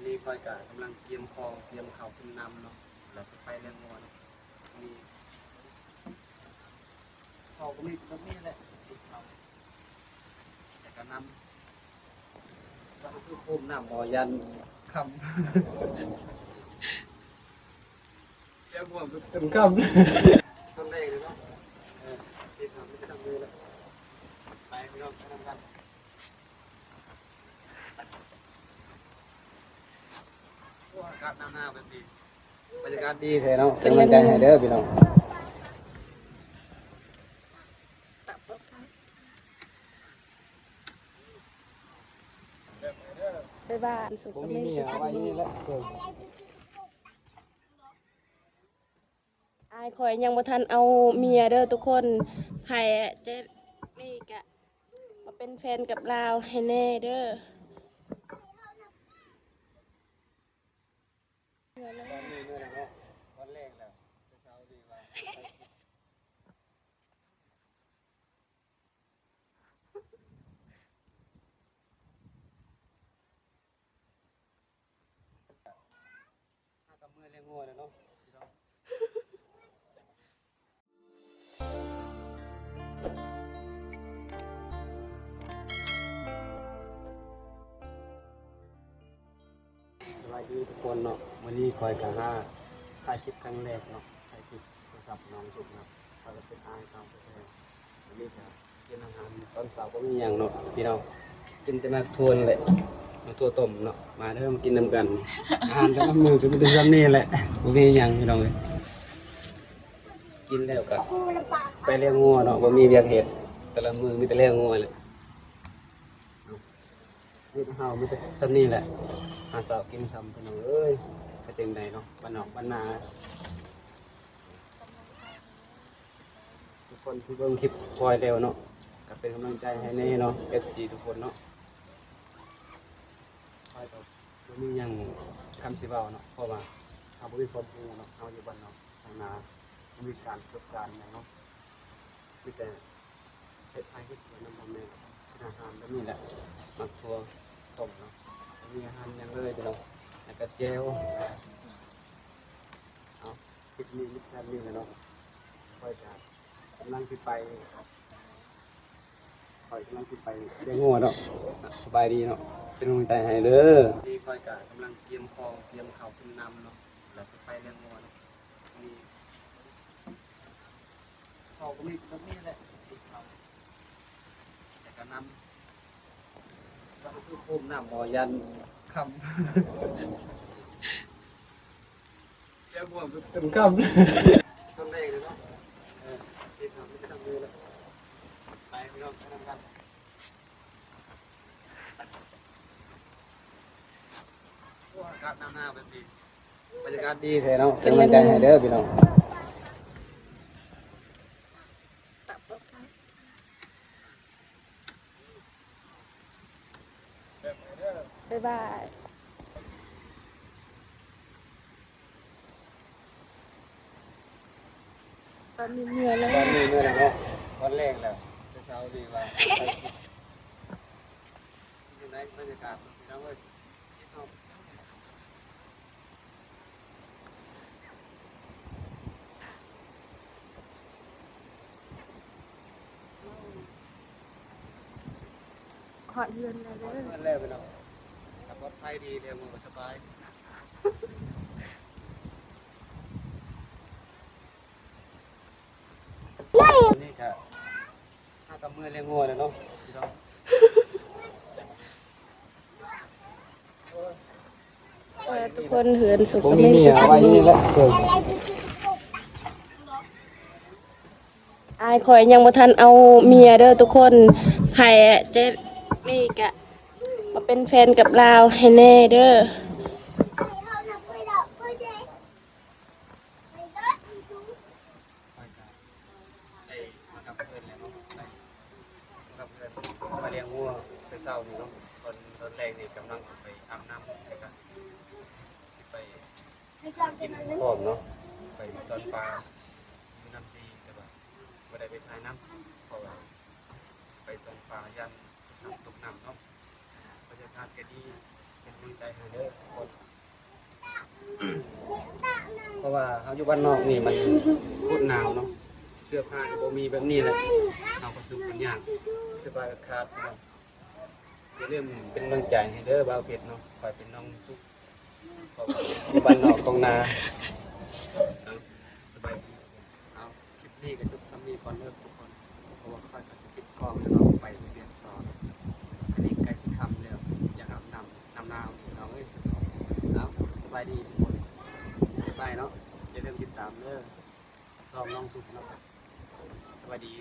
ນີ້ຂ້ອຍກະກຳລັງກຽມຂອງ ກຽມເຂົ້າກິນນ້ຳເນາະ ແລ້ວຊິໄປລ້ຽງງົວເນາະ. ນີ້ເຂົ້າກໍມີແບບນີ້ແຫຼະ ແລ້ວກໍນ້ຳ ແລ້ວກໍຄືໂຄມນ້ຳບໍ່ ຢ້ານຄ່ຳ ແລ້ວບວມຈົນຄ່ຳ ຕອນແລງເນາະ. ເອີ ຊິເຂົ້າໄປນຳເລີຍລະ ໄປພີ່ນ້ອງ ໄປນຳກັນ. ໂອ້ ອາກາດໜາວໆແບບນີ້ ບັນຍາກາດດີແທ້ເນາະ ເປັນກຳລັງໃຈໃຫ້ເດີພີ່ນ້ອງ. ບາຍບາຍ ສຸກ ບໍ່ມີເມຍ ເອົາໄວ້ຢູ່ນີ້ແຫຼະ. ອ້າຍຂ້ອຍຍັງບໍ່ທັນເອົາເມຍເດີທຸກຄົນ ໃຜຈະນີ້ກະມາເປັນແຟນກັບລາວໃຫ້ແດ່ເດີ. ຕອນນີ້ມື້ນະເນາະ ຕອນແລງແລ້ວ ແຕ່ເຊົ້ານີ້ວ່າ ຫາກັບເມືອລ້ຽງງົວແລ້ວເນາະ. ສະບາຍດີທຸກຄົນເນາະ ມື້ນີ້ຂ້ອຍກະມາຖ່າຍຄລິບຄັ້ງແລກເນາະ ຖ່າຍຄລິບໂທລະສັບນ້ອງສຸກເນາະ ຂ້ອຍກະເປັນອ້າຍເກົ່າແທ້ໆ. ມື້ນີ້ກະກິນອາຫານຕອນເຊົ້າ ບໍ່ມີຫຍັງເນາະພີ່ນ້ອງ ກິນແຕ່ໝາກຖົ່ວນີ້ແຫຼະ ໝາກຖົ່ວຕົ້ມເນາະ. ມາເດີ ມາກິນນຳກັນ ອາຫານແຕ່ລະມື້ກະມີແຕ່ສ່ຳນີ້ແຫຼະ ບໍ່ມີຫຍັງພີ່ນ້ອງເອີຍ. ກິນແລ້ວກະໄປລ້ຽງງົວເນາະ ບໍ່ມີວຽກເຮັດ ແຕ່ລະມື້ມີແຕ່ລ້ຽງງົວແຫຼະ. ຊີວິດເຮົາມີແຕ່ສ່ຳນີ້ແຫຼະ ຫາເຊົ້າກິນຄ່ຳພີ່ນ້ອງເອີຍ. ເປັນຈັ່ງໃດເນາະ ບ້ານນອກບ້ານນາ ທຸກຄົນທີ່ເບິ່ງຄລິບຂ້ອຍແລ້ວເນາະ ກະເປັນກຳລັງໃຈໃຫ້ແດ່ເນາະ ເອັຟຊີ ທຸກຄົນເນາະ. ຂ້ອຍກະບໍ່ມີຫຍັງຄຳຊິເວົ້າເນາະ ເພາະວ່າເຮົາບໍ່ມີຄວາມຮູ້ເນາະ ເຮົາຢູ່ບ້ານນອກ ທາງນາບໍ່ມີການປະສົບການຫຍັງເນາະ ມີແຕ່ເຮັດໄຮ່ເຮັດສວນນຳພໍ່ແມ່ ກິນອາຫານແບບນີ້ແຫຼະ ໝາກຖົ່ວຕົ້ມເນາະ ບໍ່ມີອາຫານຫຍັງເລີຍພີ່ນ້ອງ ແລ້ວກະແຈ່ວ. ເອົາ ຄລິບນີ້ມີແຄ່ນີ້ແຫຼະເນາະ ຂ້ອຍກະກຳລັງຊິໄປ ຂ້ອຍກຳລັງຊິໄປລ້ຽງງົວເນາະ. ສະບາຍດີເນາະ ເປັນກຳລັງໃຈໃຫ້ເດີ. ນີ້ຂ້ອຍກະກຳລັງກຽມຂອງ ກຽມເຂົ້າກິນນ້ຳເນາະ ແລ້ວຊິໄປລ້ຽງງົວເນາະ. ນີ້ເຂົ້າກໍມີແບບນີ້ແຫຼະ ແລ້ວກໍນ້ຳ ແລ້ວກໍຄືໂຄມນ້ຳບໍ່ ຢ້ານຄ່ຳ ແລ້ວບວມຈົນຄ່ຳ ຕອນແລງເນາະ. ເອີ ຊິເຂົ້າໄປນຳເລີຍລະ ໄປພີ່ນ້ອງ ໄປນຳກັນ. ໂອ້ ອາກາດໜາວໆແບບນີ້ ບັນຍາກາດດີແທ້ເນາະ ເປັນກຳລັງໃຈໃຫ້ເດີພີ່ນ້ອງ. ບາຍບາຍ ຕອນນີ້ເມື່ອຍແລ້ວ ຕອນນີ້ເມື່ອຍແລ້ວເນາະ ຕອນແລງແລ້ວ ແຕ່ເຊົ້ານີ້ວ່າ ຢູ່ໃນບັນຍາກາດພີ່ນ້ອງເອີຍ. ຮອດເຮືອນແລ້ວເດີ ຮອດເຮືອນແລ້ວພີ່ນ້ອງ ກະປອດໄພດີແລ້ວ ມື້ກະສະບາຍ. ນີ້ກະຫາກັບເມືອລ້ຽງງົວແລ້ວເນາະ. ເອີ ທຸກຄົນ ເຮືອນສຸກກໍມີແຕ່ສ່ຳນີ້ ອ້າຍຂ້ອຍຍັງບໍ່ທັນເອົາເມຍເດີທຸກຄົນ ໃຜຈະນີ້ກະມາເປັນແຟນກັບລາວໃຫ້ແດ່ເດີ. ໄດ້ມາກັບເພື່ອນແລ້ວເນາະ ໄດ້ມາກັບເພື່ອນ ມາລ້ຽງງົວແຕ່ເຊົ້ານີ້ເນາະ. ຕອນ ຕອນແລກນີ້ກຳລັງຊິໄປອາບນ້ຳ ແລ້ວກະຊິໄປຫາກິນຂອງເນາະ ໄປສອນປາຢູ່ນ້ຳຊີ ແຕ່ວ່າບໍ່ໄດ້ໄປຖ່າຍນຳ ເພາະວ່າໄປສອນປາຢ້ານຕົກນ້ຳເນາະ. ບັນຍາກາດກະດີ ກຳລັງໃຈໃຫ້ເດີທຸກຄົນ ເພາະວ່າເຮົາຢູ່ບ້ານນອກນີ້ມັນໂຄດໜາວເນາະ ເສື້ອຜ້າກໍບໍ່ມີ ແບບນີ້ແຫຼະ ເຮົາກໍທຸກຍາກ ເສື້ອຜ້າກໍຂາດເນາະ. ຢ່າລືມເປັນກຳລັງໃຈໃຫ້ເດີບ່າວເພັດເນາະ ຂ້ອຍເປັນນ້ອງສຸກ ຂອງບ້ານນອກຂອງນາ. ເອົາ ສະບາຍດີ. ເອົາ ຄລິບນີ້ກໍຈົບສ່ຳນີ້ກ່ອນເດີທຸກຄົນ ເພາະວ່າຂ້ອຍກໍຊິປິດກ້ອງແລ້ວເນາະ ໄປເຮັດວຽກຕໍ່. ອັນນີ້ໃກ້ຊິຄ່ຳແລ້ວ ຢາກອາບນ້ຳ ນ້ຳໜາວພີ່ນ້ອງເອີຍ. ເອົາ ສະບາຍດີທຸກຄົນ ບາຍບາຍເນາະ. ຢ່າລືມຕິດຕາມເດີ ຊ່ອງນ້ອງສຸກເນາະ. ສະບາຍດີ.